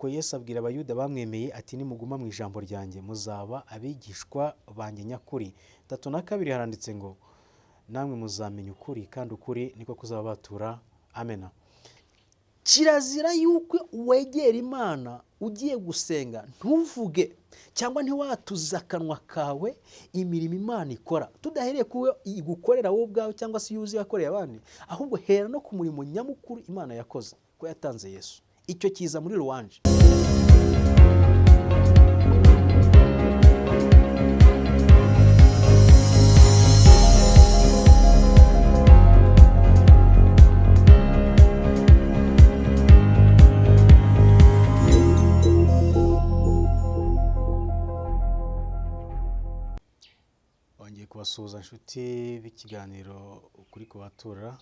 Nuko Yesu abwira Abayuda bamwemeye ati: "Nimuguma mu ijambo ryanjye, muzaba abigishwa banjye nyakuri." 32 haranditse ngo: "Namwe muzamenya ukuri, kandi ukuri niko kuzababatura." Amena. Kirazira yuko wegera Imana ugiye gusenga ntuvuge cyangwa ntiwatuze akanwa kawe imirimo Imana ikora, tudahereye ku yo igukorera wowe ubwawe cyangwa se iyo uzi yakoreye abandi, ahubwo hera no ku murimo nyamukuru Imana yakoze, ko yatanze Yesu. Icyo kiza muri louange. Wongeye kubasuhuza, inshuti b'ikiganiro Ukuri ku Batura.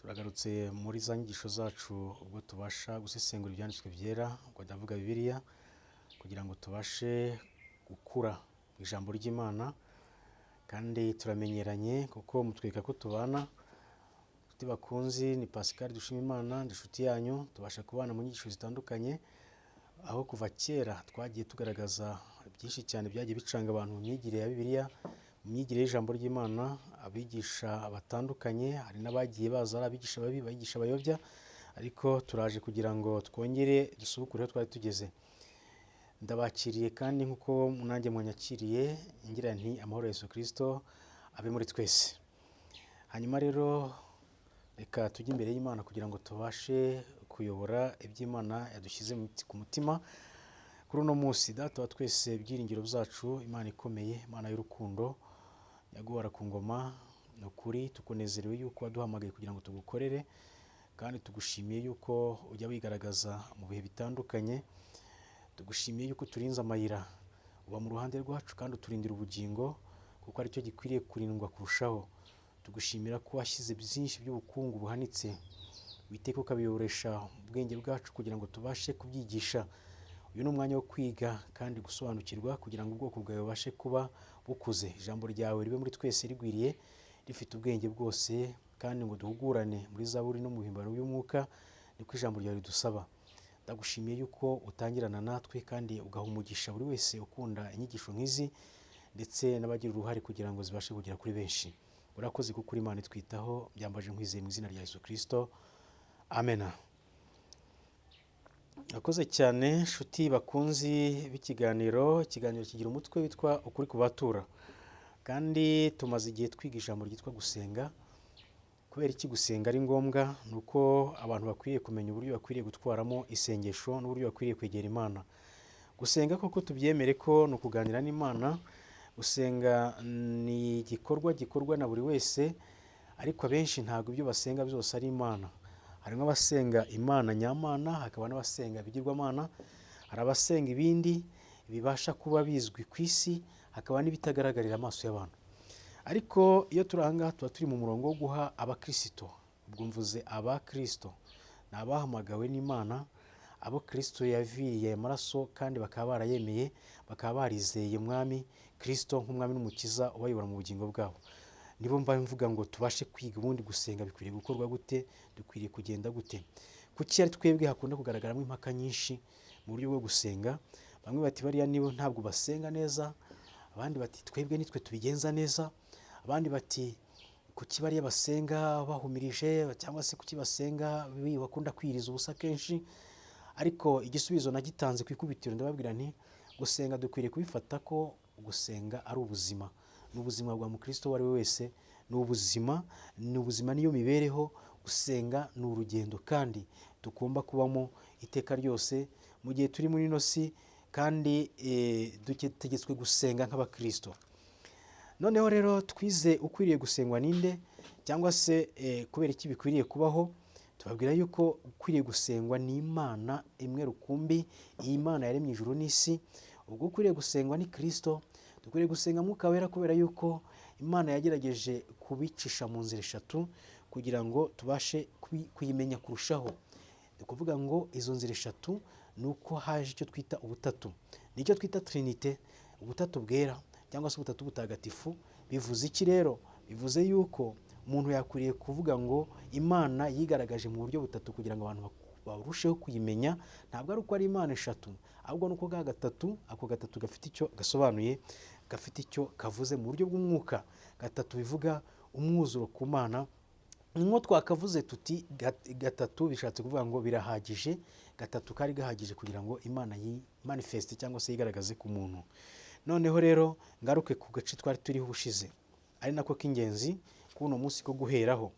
Turagarutse muri za nyigisho zacu, ubwo tubasha gusesengura Ibyanditswe Byera, ubwo ndavuga Bibiliya, kugira ngo tubashe gukura mu ijambo ry'Imana. Kandi turamenyeranye kuko mutwereka ko tubana. Inshuti bakunzi, ni Pascal Dushimimana, ndi inshuti yanyu. Tubasha kubana mu nyigisho zitandukanye, aho kuva kera twagiye tugaragaza byinshi cyane byagiye bicanga abantu mu myigire ya Bibiliya, mu myigire y'ijambo ry'Imana, abigisha batandukanye. Hari n'abagiye baza ari abigisha babi, abigisha bayobya, ariko turaje kugira ngo twongere dusubukure aho twari tugeze. Ndabakiriye kandi nk'uko nanjye mwanyakiriye, ngira nti: "Amahoro ya Yesu Kirisito abe muri twese." Hanyuma rero reka tujye imbere y'Imana kugira ngo tubashe kuyobora iby'Imana yadushyize ku mutima kuri uno munsi. Data wa twese, ibyiringiro byacu, Imana ikomeye, Imana y'urukundo, nyaguhora ku ngoma, ni ukuri tukunezerewe yuko waduhamagaye kugira ngo tugukorere, kandi tugushimiye yuko ujya wigaragaza mu bihe bitandukanye. Tugushimiye yuko uturinze amayira, uba mu ruhande rwacu kandi uturindira ubugingo, kuko aricyo gikwiriye kurindwa kurushaho. Tugushimira ko washyize byinshi by'ubukungu buhanitse witeka, ukabiyoboresha ubwenge bwacu kugira ngo tubashe kubyigisha. Uyu ni umwanya wo kwiga kandi gusobanukirwa, kugira ngo ubwoko bwawe bubashe kuba bukuze, ijambo ryawe ribe muri twese rigwiriye, rifite ubwenge bwose, kandi ngo duhugurane muri zaburi no mu bihimbano by'umwuka, niko ijambo ryawe ridusaba. Ndagushimiye yuko utangirana natwe kandi ugaha umugisha buri wese ukunda inyigisho nk'izi, ndetse n'abagira uruhare kugira ngo zibashe kugera kuri benshi. Urakoze kuko uri Imana itwitaho. Byambaje nkwizeye mu izina rya Yesu Kirisito, amena. Urakoze cyane, nshuti bakunzi b'ikiganiro. Ikiganiro kigira umutwe witwa Ukuri ku Batura, kandi tumaze igihe twiga ijambo ryitwa gusenga. Kubera iki gusenga ari ngombwa? Ni uko abantu bakwiriye kumenya uburyo bakwiriye gutwaramo isengesho n'uburyo bakwiriye kwegera Imana. Gusenga koko tubyemere ko ni ukuganira n'Imana. Gusenga ni igikorwa gikorwa na buri wese, ariko abenshi ntabwo ibyo basenga byose ari Imana. Harimo abasenga Imana nyamana, hakaba n'abasenga ibigirwamana. Hari abasenga ibindi bibasha kuba bizwi ku isi, hakaba n'ibitagaragarira amaso y'abantu. Ariko iyo turi aha ngaha, tuba turi mu murongo wo guha abakirisito. Ubwo mvuze abakirisito, ni abahamagawe n'Imana, abo Kirisito yaviriye amaraso kandi bakaba barayemeye, bakaba barizeye Mwami Kirisito nk'Umwami n'Umukiza ubayobora mu bugingo bwabo. Nibo mba mvuga ngo tubashe kwiga ubundi gusenga bikwiriye gukorwa gute, dukwiriye kugenda gute. Kuki ari twebwe hakunda kugaragaramo impaka nyinshi mu buryo bwo gusenga? Bamwe bati: "Bariya nibo ntabwo basenga neza." Abandi bati: "Twebwe nitwe tubigenza neza." Abandi bati: "Kuki bariya basenga bahumirije?" Cyangwa se: "Kuki basenga bakunda kwiriza ubusa kenshi?" Ariko igisubizo nagitanze ku ikubitiro, ndababwira nti: "Gusenga dukwiriye kubifata ko gusenga ari ubuzima, ni ubuzima bwa mukristo uwo ari we wese, ni ubuzima, ni ubuzima, niyo mibereho." Gusenga ni urugendo kandi tugomba kubamo iteka ryose mu gihe turi muri ino si, kandi dutegetswe gusenga nk'abakristo. Noneho rero twize ukwiriye gusengwa ninde, cyangwa se kubera iki bikwiriye kubaho. Tubabwira yuko ukwiriye gusengwa ni Imana imwe rukumbi, iyi Mana yaremye ijuru n'isi. Ubwo ukwiriye gusengwa ni Kirisito. Dukwiriye gusenga Mwuka Wera, kubera yuko Imana yagerageje kubicisha mu nzira eshatu kugira ngo tubashe kuyimenya kurushaho. Ni ukuvuga ngo izo nzira eshatu ni uko haje icyo twita ubutatu, nicyo twita Trinité, ubutatu bwera cyangwa se ubutatu butagatifu. Bivuze iki rero? Bivuze yuko umuntu yakwiriye kuvuga ngo Imana yigaragaje mu buryo butatu kugira ngo abantu barusheho kuyimenya. Ntabwo ari uko ari Imana eshatu, ahubwo ni uko ga gatatu, ako gatatu gafite icyo gasobanuye, gafite icyo kavuze mu buryo bw'umwuka. Gatatu bivuga umwuzuro ku Mana. Nko twakavuze tuti gatatu bishatse kuvuga ngo birahagije. Gatatu kari gahagije kugira ngo Imana yimanifeste cyangwa se yigaragaze ku muntu. Noneho rero ngaruke ku gace twari turiho ubushize, ari nako k'ingenzi k'uno munsi ko guheraho.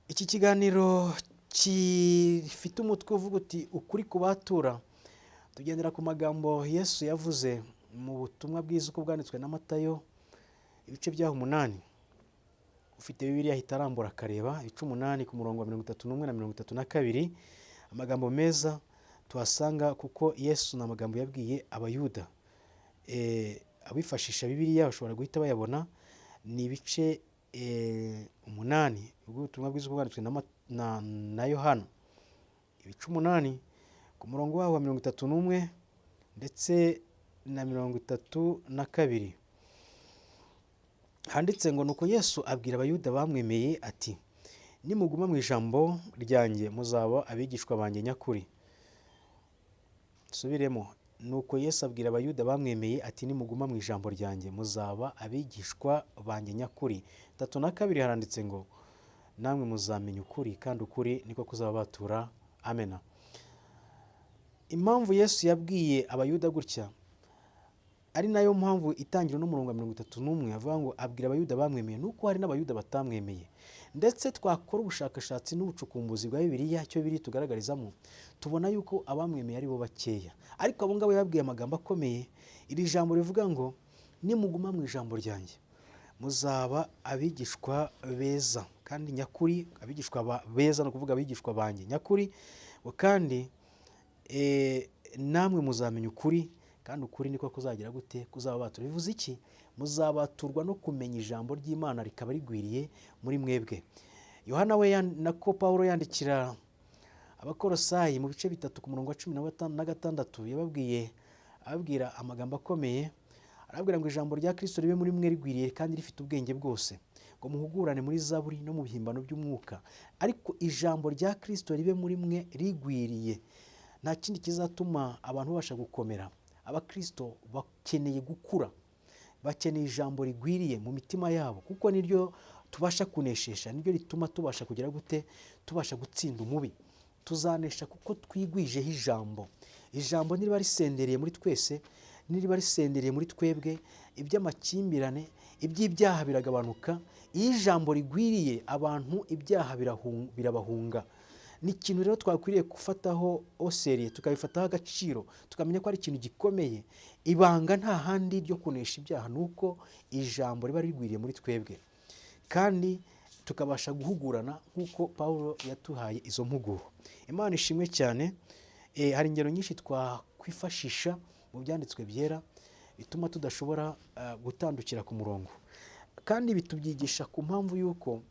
Iki kiganiro gifite umutwe uvuga uti ukuri ku batura. Tugendera ku magambo Yesu yavuze mu butumwa bwiza uko bwanditswe na Matayo, ibice byaho 8. Ufite Bibiliya ahita arambura akareba ibice 8 ku murongo wa 31 na 32. Amagambo meza tuhasanga, kuko Yesu ni amagambo yabwiye Abayuda. Abifashisha Bibiliya bashobora guhita bayabona. Ni ibice 8 ubwo ubutumwa bwiza bwanditswe na Yohana, ibice 8 ku murongo waho wa 31 ndetse na 32. Handitse ngo: "Nuko Yesu abwira Abayuda bamwemeye ati: 'Nimuguma mu ijambo ryanjye muzaba abigishwa banjye nyakuri.'" Subiremo: "Nuko Yesu abwira Abayuda bamwemeye ati: 'Nimuguma mu ijambo ryanjye muzaba abigishwa banjye nyakuri.'" 32 haranditse ngo: "Namwe muzamenya ukuri, kandi ukuri niko kuzababatura." Amena. Impamvu Yesu yabwiye Abayuda gutya, ari nayo mpamvu itangira n'umurongo wa 31 avuga ngo abwira Abayuda bamwemeye, nuko hari n'Abayuda batamwemeye. Ndetse twakora ubushakashatsi n'ubucukumbuzi bwa Bibiliya, icyo biri tugaragarizamo, tubona yuko abamwemeye ari bo bakeya. Ariko abo ngabo yababwiye amagambo akomeye. Iri jambo rivuga ngo: "Nimuguma mu ijambo ryanjye muzaba abigishwa beza kandi nyakuri." Abigishwa beza ni ukuvuga abigishwa banjye nyakuri. Kandi namwe muzamenya ukuri, kandi ukuri niko kuzagira gute? Kuzababatura. Bivuze iki? Muzabaturwa no kumenya ijambo ry'Imana rikaba rigwiriye muri mwebwe. Yohana we nako Pawulo yandikira Abakorosayi mu bice 3 ku murongo wa 16 yababwiye, ababwira amagambo akomeye. Arababwira ngo: "Ijambo rya Kristo ribe muri mwe rigwiriye kandi rifite ubwenge bwose, ngo muhugurane muri zaburi no mu bihimbano by'umwuka." Ariko ijambo rya Kristo ribe muri mwe rigwiriye. Nta kindi kizatuma abantu babasha gukomera. Abakristo bakeneye gukura, bakeneye ijambo rigwiriye mu mitima yabo, kuko niryo tubasha kuneshesha, niryo rituma tubasha kugira gute? Tubasha gutsinda umubi. Tuzanesha kuko twigwijeho ijambo. Ijambo niriba risendereye muri twese, niriba risendereye muri twebwe, iby'amakimbirane, iby'ibyaha biragabanuka. Iyo ijambo rigwiriye abantu, ibyaha birabahunga. Ni ikintu rero twakwiriye gufataho oseriye, tukabifataho agaciro, tukamenya ko ari ikintu gikomeye. Ibanga nta handi ryo kunesha ibyaha ni uko ijambo riba rigwiriye muri twebwe, kandi tukabasha guhugurana nk'uko Pawulo yatuhaye izo mpuguro. Imana ishimwe cyane. Hari ingero nyinshi twakwifashisha mu byanditswe byera bituma tudashobora gutandukira ku murongo. Kandi bitubyigisha ku mpamvu y'uko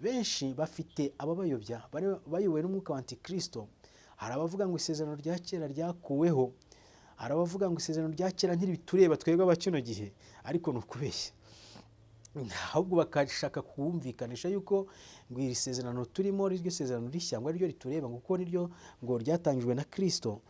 benshi bafite ababayobya bayobowe n'umwuka wa antikristo. Hari abavuga ngo isezerano rya kera ryakuweho, hari abavuga ngo isezerano rya kera ntiritureba twebwe aba kino gihe, ariko ni ukubeshya. Ahubwo bakashaka kuwumvikanisha yuko ngo iri sezerano turimo ari ryo sezerano rishya, ngo ariryo ritureba, ngo kuko niryo ngo ryatangijwe na Kristo.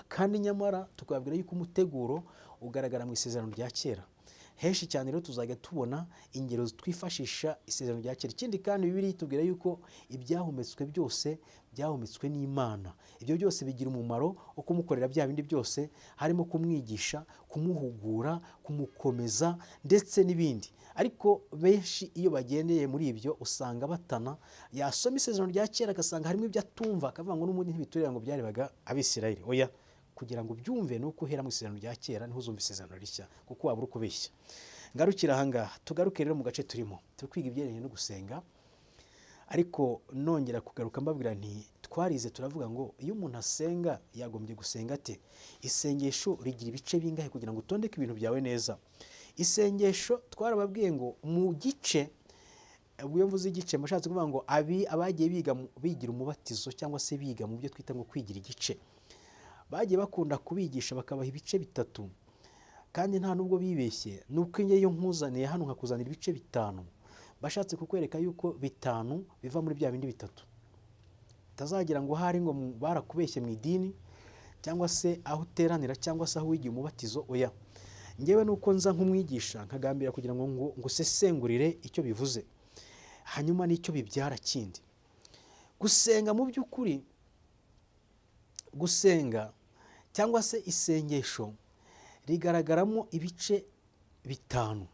Kandi nyamara tukababwira yuko umuteguro ugaragara mu isezerano rya kera henshi cyane. Rero tuzajya tubona ingero twifashisha isezerano rya kera. Ikindi kandi, Bibiliya itubwira yuko ibyahumetswe byose byahumetswe n'Imana. Ibyo byose bigira umumaro wo kumukorera bya bindi byose, harimo kumwigisha, kumuhugura, kumukomeza ndetse n'ibindi. Ariko benshi iyo bagendeye muri ibyo usanga batana. Yasoma isezerano rya kera agasanga harimo ibyo atumva, akavuga ngo n'ubundi ntibitureba, ngo byarebaga Abisirayeli. Oya, kugira ngo ubyumve ni uko uhera mu isezerano rya kera, ntuzumve isezerano rishya kuko waba uri kubeshya. Ngarukira ahangaha. Tugaruke rero mu gace turimo. Turi kwiga ibyerekeranye no gusenga, ariko nongera kugaruka mbabwira nti twarize turavuga ngo iyo umuntu asenga yagombye gusenga ate? Isengesho rigira ibice bingahe kugira ngo utondeke ibintu byawe neza? Isengesho twarababwiye ngo mu gice, ubwo iyo mvuze igice mbashatse kuvuga ngo abagiye biga bigira umubatizo cyangwa se biga mu byo twita ngo kwigira igice, bagiye bakunda kubigisha bakabaha ibice 3. Kandi nta nubwo bibeshye, nuko iyo nkuzaniye hano nkakuzanira ibice 5, bashatse kukwereka yuko 5 biva muri bya bindi 3. Utazagira ngo ahari ngo barakubeshye mu idini cyangwa se aho uteranira cyangwa se aho wigiye umubatizo, oya. Ngewe nuko nza nk'umwigisha nkagambira kugira ngo ngusesengurire icyo bivuze, hanyuma n'icyo bibyara kindi. Gusenga mu by'ukuri, gusenga cyangwa se isengesho rigaragaramo ibice bitanu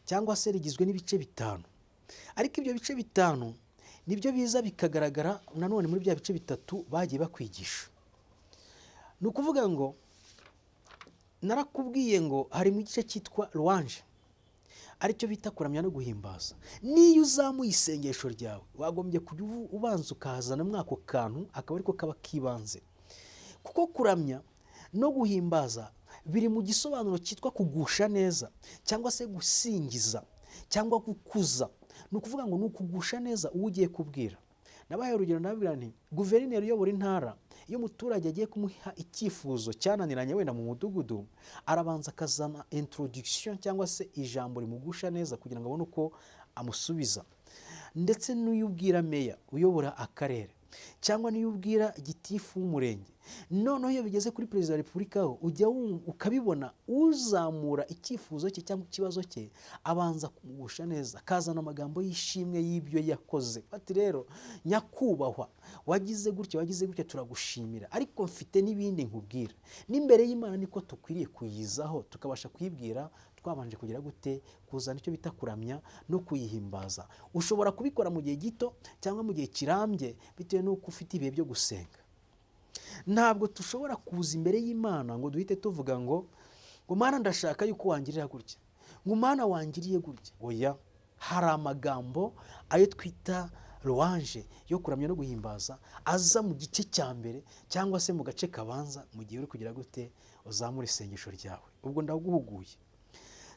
cyangwa se rigizwe n'ibice bitanu, ariko ibyo bice bitanu nibyo biza bikagaragara nanone muri bya bice bitatu bagiye bakwigisha. Ni ukuvuga ngo narakubwiye ngo harimo igice cyitwa louange, aricyo bita kuramya no guhimbaza. Niyo uzamuye isengesho ryawe wagombye kujya ubanza ukahazana muri ako kantu, akaba ariko kaba kibanze, kuko kuramya no guhimbaza biri mu gisobanuro cyitwa kugusha neza cyangwa se gusingiza cyangwa gukuza. Ni ukuvuga ngo ni ukugusha neza uwo ugiye kubwira. Nabahaye urugero, ndababwira nti guverineri uyobora intara, iyo umuturage agiye kumuha icyifuzo cyananiranye wenda mu mudugudu, arabanza akazana introduction cyangwa se ijambo rimugusha neza kugira ngo abone uko amusubiza. Ndetse n'iyo ubwira meya uyobora akarere cyangwa n'iyo ubwira gitifu w'umurenge, noneho iyo bigeze kuri perezida wa repubulika ho ujya ukabibona, uzamura icyifuzo cye cyangwa ikibazo cye abanza kumugusha neza, akazana amagambo y'ishimwe y'ibyo yakoze. Ati rero nyakubahwa, wagize gutya, wagize gutya, turagushimira, ariko mfite n'ibindi nkubwira. N'imbere y'Imana niko dukwiriye kuyizaho, tukabasha kuyibwira twabanje kugira gute, kuzana icyo bita kuramya no kuyihimbaza. Ushobora kubikora mu gihe gito cyangwa mu gihe kirambye bitewe n'uko ufite ibihe byo gusenga. Ntabwo dushobora kuza imbere y'Imana ngo duhite tuvuga ngo Mana ndashaka yuko wangirira gutya, ngo Mana wangiriye gutya. Oya, hari amagambo ayo twita louange yo kuramya no guhimbaza aza mu gice cya mbere cyangwa se mu gace kabanza mu gihe uri kugira gute uzamura isengesho ryawe. Ubwo ndaguhuguye.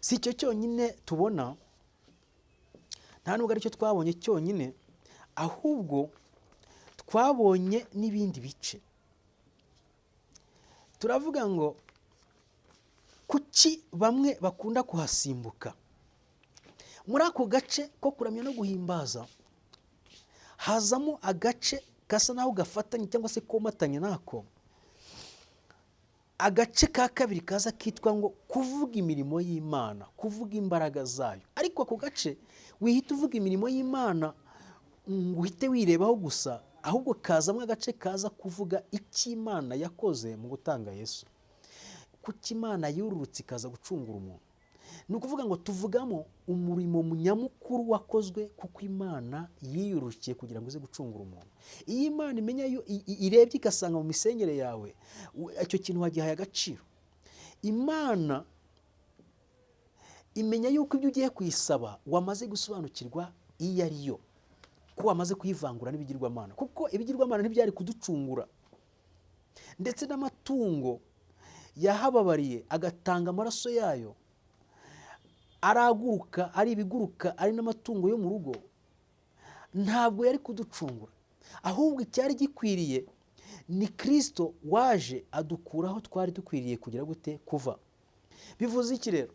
Si icyo cyonyine tubona, nta nubwo aricyo twabonye cyonyine, ahubwo twabonye n'ibindi bice. Turavuga ngo kuki bamwe bakunda kuhasimbuka? Muri ako gace ko kuramya no guhimbaza hazamo agace gasa naho gafatanye cyangwa se komatanye nako, agace ka kabiri kaza kitwa ngo kuvuga imirimo y'Imana, kuvuga imbaraga zayo. Ariko ako gace wihita uvuga imirimo y'Imana ngo uhite wirebaho gusa, ahubwo kazamo agace kaza kuvuga icyo Imana yakoze mu gutanga Yesu, kuko Imana yururutse ikaza gucungura umuntu. Ni ukuvuga ngo tuvugamo umurimo nyamukuru wakozwe kuko Imana yiyurukiye kugira ngo ize gucungura umuntu. Iyo Imana imenya irebye igasanga mu misengere yawe icyo kintu wagihaye agaciro, Imana imenya yuko ibyo ugiye kuyisaba wamaze gusobanukirwa iyo ari yo, ko wamaze kuyivangura n'ibigirwamana, kuko ibigirwamana ntibyari kuducungura. Ndetse n'amatungo yahababariye agatanga amaraso yayo, araguruka, ari ibiguruka, ari n'amatungo yo mu rugo, ntabwo yari kuducungura. Ahubwo icyari gikwiriye ni Kristo waje adukuraho twari dukwiriye kugira gute kuva. Bivuze iki rero?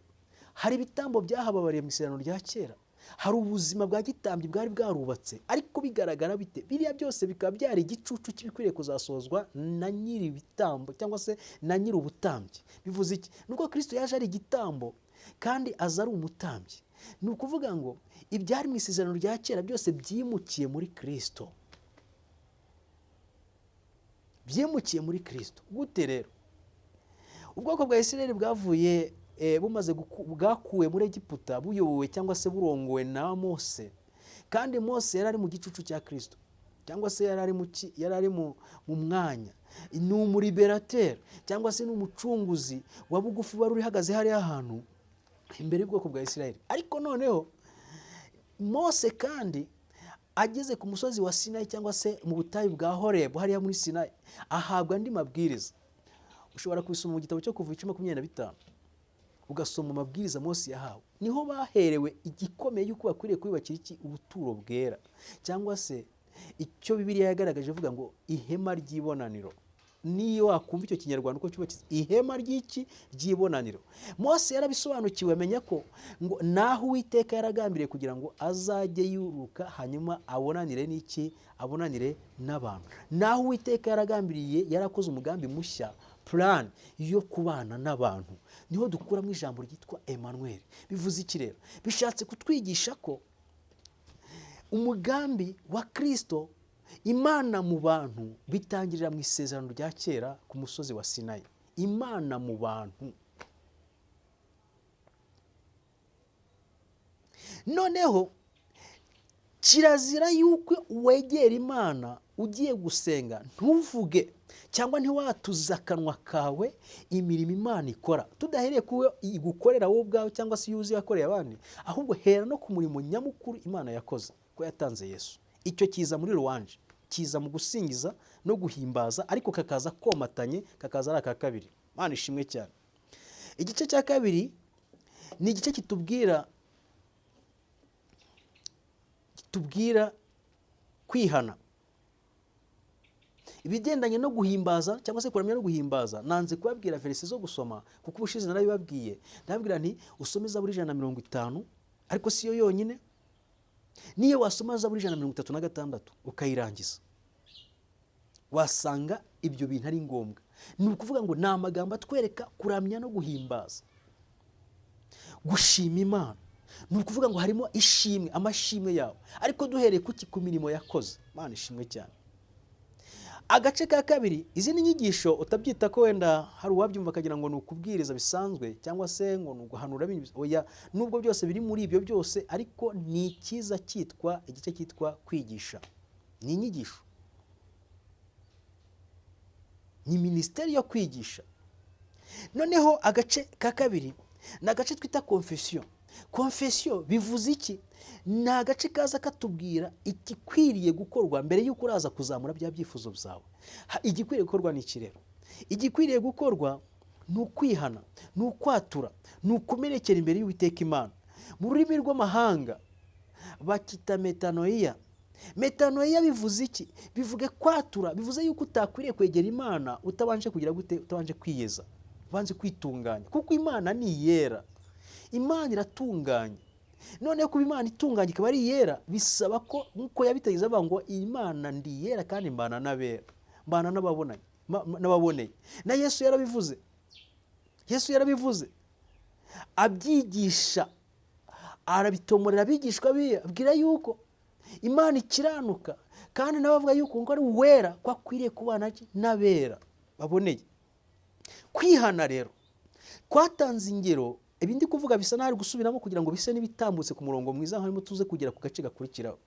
Hari ibitambo byahababariye mu isezerano rya kera, hari ubuzima bwa gitambyi bwari bwarubatse, ariko bigaragara bite? Biriya byose bikaba byari igicucu cy'ibikwiriye kuzasozwa na nyiri ibitambo cyangwa se na nyiri ubutambyi. Bivuze iki? Nuko Kristo yaje ari igitambo kandi aza ari umutambyi. Ni ukuvuga ngo ibyari mu isezerano rya kera byose byimukiye muri Kristo. Byimukiye muri Kristo. Gute rero? Ubwoko bwa Isirayeli bwavuye bumaze bwakuwe muri Egiputa buyobowe cyangwa se burongowe na Mose, kandi Mose yari ari mu gicucu cya Kristo cyangwa se yari ari mu mwanya, ni umuriberateri cyangwa se ni umucunguzi wa bugufi wari uhagaze hariya hantu imbere y'ubwoko bwa Isirayeli. Ariko noneho Mose kandi ageze ku musozi wa Sinayi cyangwa se mu butayu bwa Horebu hariya muri Sinayi, ahabwa andi mabwiriza. Ushobora kubisoma mu gitabo cyo Kuva ibice 25, ugasoma amabwiriza Mose yahawe. Niho baherewe igikomeye y'uko bakwiriye kwiyubakira iki? Ubuturo bwera, cyangwa se icyo Bibiliya yagaragaje ivuga ngo ihema ry'ibonaniro. Niyo wakumva icyo Kinyarwanda uko cyubakitse, ihema ry'iki? Ry'ibonaniro. Mose yarabisobanukiwe, amenya ko ngo naho Uwiteka yaragambiriye kugira ngo azajye yuruka, hanyuma abonanire n'iki? Abonanire n'abantu. Naho Uwiteka yaragambiriye, yarakoze umugambi mushya, plan yo kubana n'abantu. Niho dukuramo ijambo ryitwa Emmanuel. Bivuze iki rero? Bishatse kutwigisha ko umugambi wa Kirisito, Imana mu bantu, bitangirira mu Isezerano rya Kera ku musozi wa Sinayi. Imana mu bantu. Noneho kirazira yuko wegera Imana ugiye gusenga ntuvuge cyangwa ntiwatuze akanwa kawe imirimo Imana ikora, tudahereye ku yo igukorera wowe ubwawe cyangwa se iyo uzi yakoreye abandi, ahubwo hera no ku murimo nyamukuru Imana yakoze, ko yatanze Yesu. Icyo kiza muri louange, kiza mu gusingiza no guhimbaza, ariko kakaza komatanye, kakaza ari aka kabiri. Imana ishimwe cyane. Igice cya kabiri ni igice kitubwira kwihana. Ibigendanye no guhimbaza cyangwa se kuramya no guhimbaza, nanze kubabwira verse zo gusoma kuko ubushize narabibabwiye. Ndababwira nti usome Zaburi 150, ariko si yo yonyine. Niyo wasoma Zaburi 136 ukayirangiza, wasanga ibyo bintu ari ngombwa. Ni ukuvuga ngo ni amagambo atwereka kuramya no guhimbaza, gushima Imana. Ni ukuvuga ngo harimo ishimwe, amashimwe yawe, ariko duhereye ku mirimo yakoze. Imana ishimwe cyane. Agace ka kabiri, izi ni inyigisho utabyita ko wenda hari uwabyumva akagira ngo ni ukubwiriza bisanzwe cyangwa se ngo ni uguhanura, oya, nubwo byose biri muri ibyo byose, ariko ni ikiza cyitwa igice cyitwa kwigisha. Ni inyigisho, ni minisiteri yo kwigisha. Noneho agace ka kabiri ni agace twita confession. Confession bivuze iki? Ni agace kaza katubwira igikwiriye gukorwa mbere y'uko uraza kuzamura bya byifuzo byawe. Igikwiriye gukorwa ni iki rero? Igikwiriye gukorwa ni ukwihana, ni ukwatura, ni ukumenekera imbere y'Uwiteka Imana. Mu rurimi rw'amahanga bakita metanoia. Metanoia bivuze iki? Bivuge kwatura, bivuze yuko utakwiriye kwegera Imana utabanje kugira gute? Utabanje kwiyeza, ubanze kwitunganya, kuko Imana ni iyera. Imana iratunganye. Noneho kuba Imana itunganye ikaba ari iyera, bisaba ko nk'uko yabitegetse avuga ngo Imana ndi iyera kandi mbana n'abera, mbana n'ababoneye. Na Yesu yarabivuze. Yesu yarabivuze abyigisha, arabitomorera abigishwa biwe, abwira yuko Imana ikiranuka, kandi nawe avuga yuko ngo ari uwera, ko akwiriye kubana n'abera baboneye. Kwihana rero twatanze ingero. Ibi ndi kuvuga bisa n'aho ari gusubiramo kugira ngo bise n'ibitambutse ku murongo mwiza, harimo tuze kugera ku gace gakurikiraho.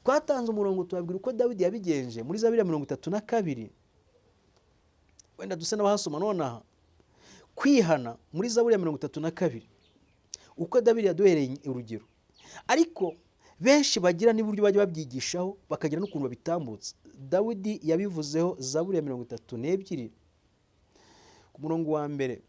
Twatanze umurongo tubabwira uko Dawidi yabigenje muri Zaburi ya 32, wenda duse n'abahasoma nonaha. Kwihana muri Zaburi ya 32, uko Dawidi yaduhereye urugero, ariko benshi bagira n'uburyo bajya babyigishaho, bakagira n'ukuntu babitambutsa. Dawidi yabivuzeho Zaburi ya 32 ku murongo wa mbere,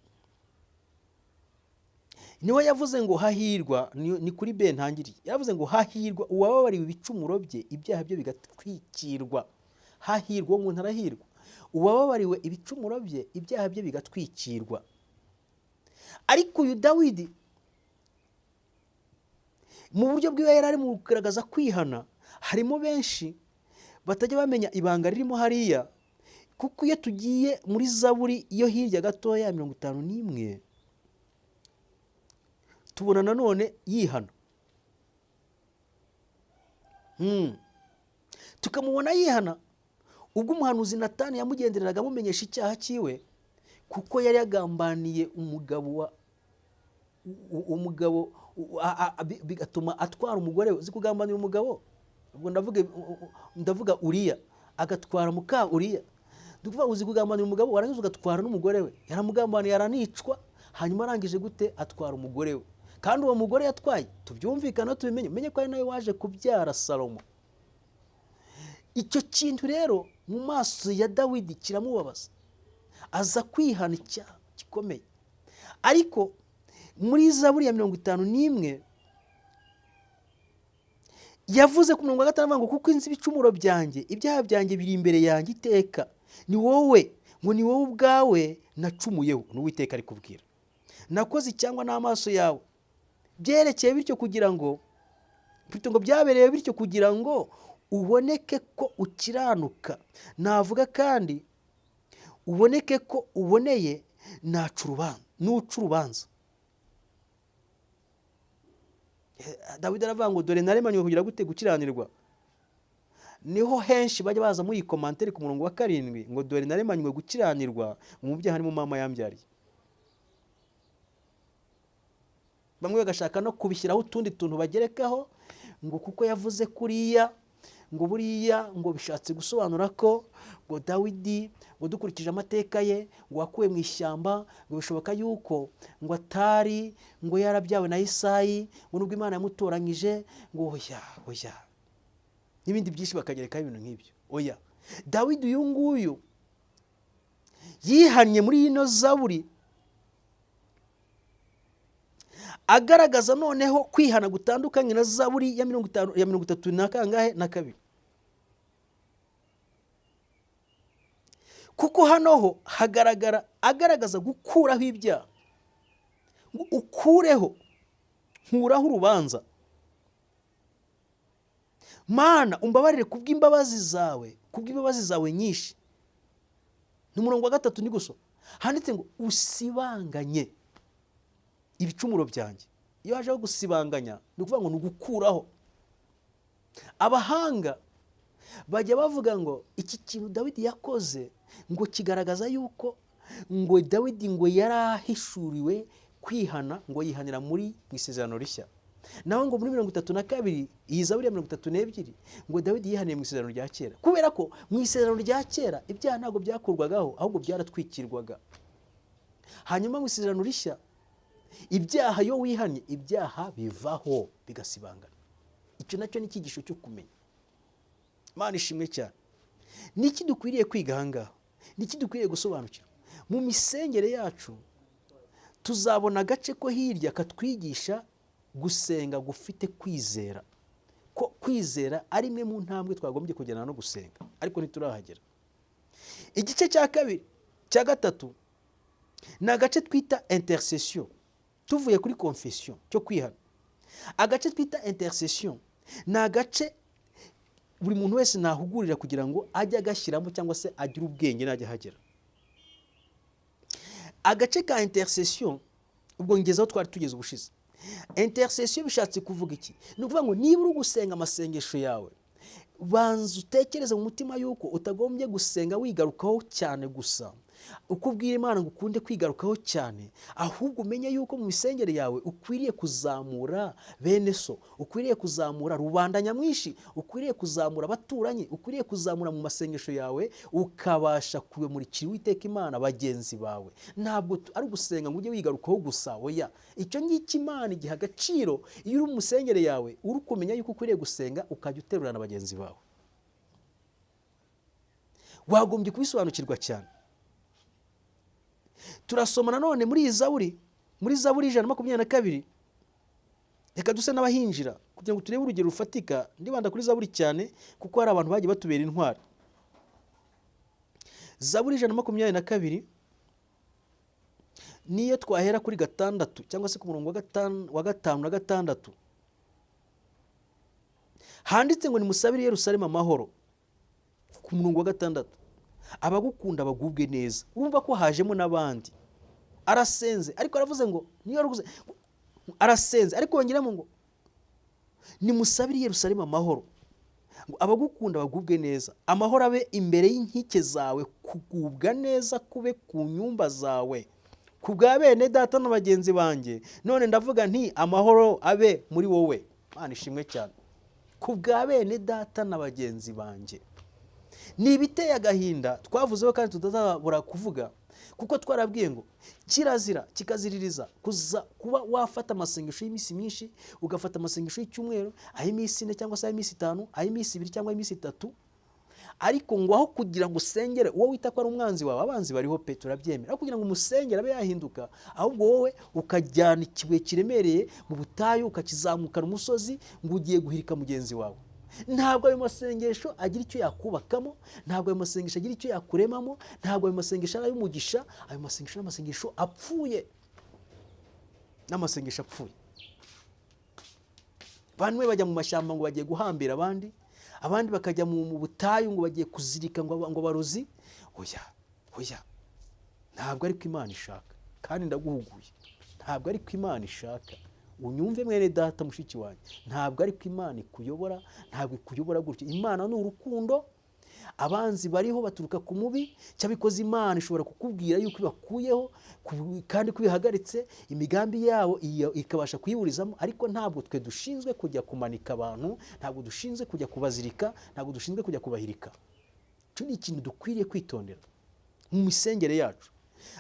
niwe yavuze ngo hahirwa, ni kuri B ntangiriye, yavuze ngo hahirwa uwababariwe ibicumuro bye, ibyaha bye bigatwikirwa. Hahirwa uwo muntu, arahirwa uwababariwe ibicumuro bye, ibyaha bye bigatwikirwa. Ariko uyu Dawidi mu buryo bwiwe yari ari mu kugaragaza kwihana, harimo benshi batajya bamenya ibanga ririmo hariya, kuko iyo tugiye muri Zaburi yo hirya gatoya ya 51, tubona nanone yihana. Tukamubona yihana ubwo umuhanuzi Natani yamugendereraga amumenyesha icyaha cyiwe, kuko yari yagambaniye umugabo wa umugabo bigatuma atwara umugore we. Uzi kugambanira umugabo? Ubwo ndavuga Uriya, agatwara muka Uriya. Ni ukuvuga uzi kugambanira umugabo warangiza ugatwara n'umugore we. Yaramugambaniye aranicwa, hanyuma arangije gute? Atwara umugore we. Kandi uwo mugore yatwaye, tubyumvikane tubimenye, umenye ko ari nawe waje kubyara Salomo. Icyo kintu rero mu maso ya Dawidi kiramubabaza, aza kwihana icyaha gikomeye. Ariko muri Zaburi ya 51 yavuze ku murongo wa 5 avuga ngo kuko inzi ibicumuro byanjye, ibyaha byanjye biri imbere yanjye iteka, ni wowe Ngo ni wowe ubwawe nacumuyeho, ni Uwiteka ari kubwira. Nakoze icyangwa n'amaso yawe, byerekeye bityo kugira ngo, ngo byabereye bityo kugira ngo uboneke ko ukiranuka. Navuga kandi uboneke ko uboneye, naca urubanza, nuca urubanza. Dawidi aravuga ngo dore naremanywe kugira gute? Gukiranirwa. Niho henshi bajya baza muri iyi commentaire ku murongo wa 7 ngo dore naremanywe gukiranirwa, mu byaha harimo mama yambyariye. Bamwe bagashaka no kubishyiraho utundi tuntu bagerekaho ngo kuko yavuze kuriya, ngo buriya ngo bishatse gusobanura ko ngo Dawidi ngo dukurikije amateka ye ngo wakuwe mu ishyamba, ngo bishoboka yuko ngo atari ngo yarabyawe na Isayi, ngo nubwo Imana yamutoranyije, ngo oya oya, n'ibindi byinshi bakagerekaho ibintu nk'ibyo. Oya, Dawidi uyu nguyu yihannye muri ino zaburi, agaragaza noneho kwihana gutandukanye na zaburi ya 50, ya 32 na kangahe na 2. Kuko hano ho hagaragara agaragaza gukuraho ibyaha, ngo ukureho, nkuraho urubanza. Mana umbabarire kubw'imbabazi zawe, kubw'imbabazi zawe nyinshi. Ni umurongo wa 3 ni gusoma, handitse ngo usibanganye ibicumuro byanjye. Iyo hajeho gusibanganya ni ukuvuga ngo ni ugukuraho. Abahanga bajya bavuga ngo iki kintu Dawidi yakoze ngo kigaragaza yuko ngo Dawidi ngo yarahishuriwe kwihana, ngo yihanira muri mu isezerano rishya. Naho ngo muri 32, iyi zaburi ya 32, ngo Dawidi yihaniye mu isezerano rya kera. Kubera ko mu isezerano rya kera ibyaha ntabwo byakurwagaho, ahubwo byaratwikirwaga. Hanyuma mu isezerano rishya ibyaha iyo wihannye ibyaha bivaho bigasibangana. Icyo nacyo ni icyigisho cyo kumenya. Imana ishimwe cyane. Niki dukwiriye kwiga aha ngaha? Niki dukwiriye gusobanukirwa? Mu misengere yacu tuzabona agace ko hirya katwigisha gusenga gufite kwizera, ko kwizera ari imwe mu ntambwe twagombye kugena no gusenga, ariko ntiturahagera. Igice cya kabiri cya 3 ni agace twita intercession, tuvuye kuri confession cyo kwihana. Agace twita intercession ni agace buri muntu wese nahugurira kugira ngo ajye agashyiramo cyangwa se agire ubwenge najya ahagera. Agace ka intercession, ubwo ngezeho twari tugeze ubushize. Intercession bishatse kuvuga iki? Ni ukuvuga ngo niba uri gusenga amasengesho yawe, banza utekereze mu mutima yuko utagombye gusenga wigarukaho cyane gusa, uko ubwira Imana ngo ukunde kwigarukaho cyane, ahubwo umenye yuko mu misengere yawe ukwiriye kuzamura bene so, ukwiriye kuzamura rubanda nyamwinshi, ukwiriye kuzamura abaturanyi, ukwiriye kuzamura mu masengesho yawe, ukabasha kumurikira Uwiteka Imana bagenzi bawe. Ntabwo ari ugusenga ngo ujye wigarukaho gusa, oya. Icyo ngicyo Imana igiha agaciro iyo uri mu misengere yawe, uri kumenya yuko ukwiriye gusenga ukajya uterurana na bagenzi bawe. Wagombye kubisobanukirwa cyane. Turasoma nanone muri iyi zaburi, muri zaburi 122, reka duse n'abahinjira kugira ngo turebe urugero rufatika. Ndibanda kuri zaburi cyane kuko hari abantu bagiye batubera intwari. Zaburi 122 niyo twahera kuri 6 cyangwa se ku murongo wa 5 na 6, handitse ngo nimusabire Yerusalemu amahoro. Ku murongo wa 6, abagukunda bagubwe neza. Urumva ko hajemo n'abandi. Arasenze ariko aravuze ngo niyo aravuze arasenze ariko yongeramo ngo nimusabire Yerusalemu amahoro, ngo abagukunda bagubwe neza, amahoro abe imbere y'inkike zawe, kugubwa neza kube ku nyumba zawe, ku bwa bene data na bagenzi banjye. None ndavuga nti amahoro abe muri wowe. Imana ishimwe cyane. Ku bwa bene data na bagenzi banjye. Ni ibiteye agahinda twavuzeho kandi tutazabura kuvuga, kuko twarabwiye ngo kirazira kikaziririza kuza kuba wafata amasengesho y'iminsi myinshi, ugafata amasengesho y'icyumweru, ay'iminsi 4 cyangwa se ay'iminsi 5, ay'iminsi 2 cyangwa ay'iminsi 3, ariko ngo aho kugira ngo usengere uwo wita ko ari umwanzi wawe, abanzi bariho pe turabyemera, aho kugira ngo umusengere abe yahinduka, ahubwo wowe ukajyana ikibuye kiremereye mu butayu ukakizamukana umusozi ngo ugiye guhirika mugenzi wawe. Ntabwo ayo masengesho agira icyo yakubakamo, ntabwo ayo masengesho agira icyo yakuremamo, ntabwo ayo masengesho ari ay'umugisha. Ayo masengesho ni amasengesho apfuye, n'amasengesho apfuye. Bamwe bajya mu mashyamba ngo bagiye guhambira abandi, abandi bakajya mu butayu ngo bagiye kuzirika ngo barozi. Oya, oya, ntabwo ariko Imana ishaka. Kandi ndaguhuguye, ntabwo ariko Imana ishaka. Unyumve mwene data, mushiki wanjye, ntabwo ariko Imana ikuyobora, ntabwo ikuyobora gutyo. Imana ni urukundo. Abanzi bariho baturuka ku mubi. Cyabikoze Imana ishobora kukubwira yuko ibakuyeho kandi ko ibihagaritse imigambi yabo, iyo ikabasha kuyiburizamo. Ariko ntabwo twe dushinzwe kujya kumanika abantu, ntabwo dushinzwe kujya kubazirika, ntabwo dushinzwe kujya kubahirika. Icyo ni ikintu dukwiriye kwitondera mu misengere yacu.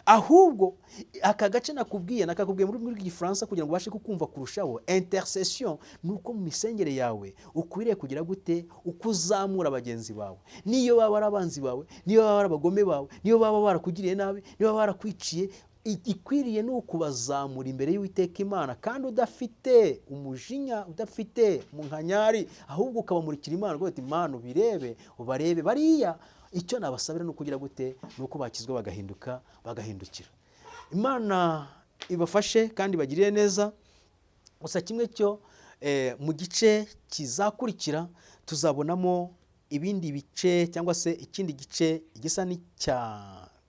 Ahubwo aka gace nakubwiye, nakakubwiye mu rurimi rw'Igifaransa kugira ngo ubashe kukumva kurushaho. Intercession ni uko mu misengere yawe ukwiriye kugira gute? Uko uzamura bagenzi bawe, niyo baba ari abanzi bawe, niyo baba ari abagome bawe, niyo baba barakugiriye nabi, niyo baba barakwiciye, ikwiriye ni ukubazamura imbere y'Uwiteka Imana, kandi udafite umujinya, udafite munkanyari, ahubwo ukabamurikira Imana ukavuga uti: "Imana ubirebe, ubarebe bariya. Icyo nabasabira ni ukugira gute? Ni uko bakizwa, bagahinduka, bagahindukira." Imana ibafashe kandi bagirire neza. Gusa kimwe cyo, mu gice kizakurikira tuzabonamo ibindi bice, cyangwa se ikindi gice gisa n'icya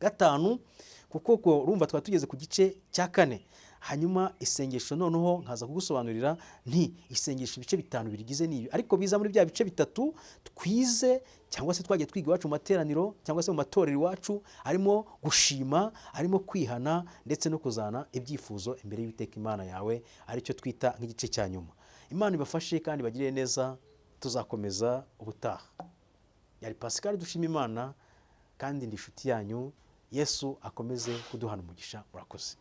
gatanu, kuko ko urumva twaba tugeze ku gice cya kane. Hanyuma isengesho noneho nkaza kugusobanurira nti isengesho ibice bitanu birigize ni ibi, ariko biza muri bya bice bitatu twize, cyangwa se twagiye twiga iwacu mu materaniro, cyangwa se mu matorero iwacu, harimo gushima, harimo kwihana, ndetse no kuzana ibyifuzo imbere y'Uwiteka Imana yawe, aricyo twita nk'igice cya nyuma. Imana ibafashe kandi bagirire neza. Tuzakomeza ubutaha. Yari Pascal Dushima Imana, kandi ndi inshuti yanyu. Yesu akomeze kuduhana umugisha. Murakoze.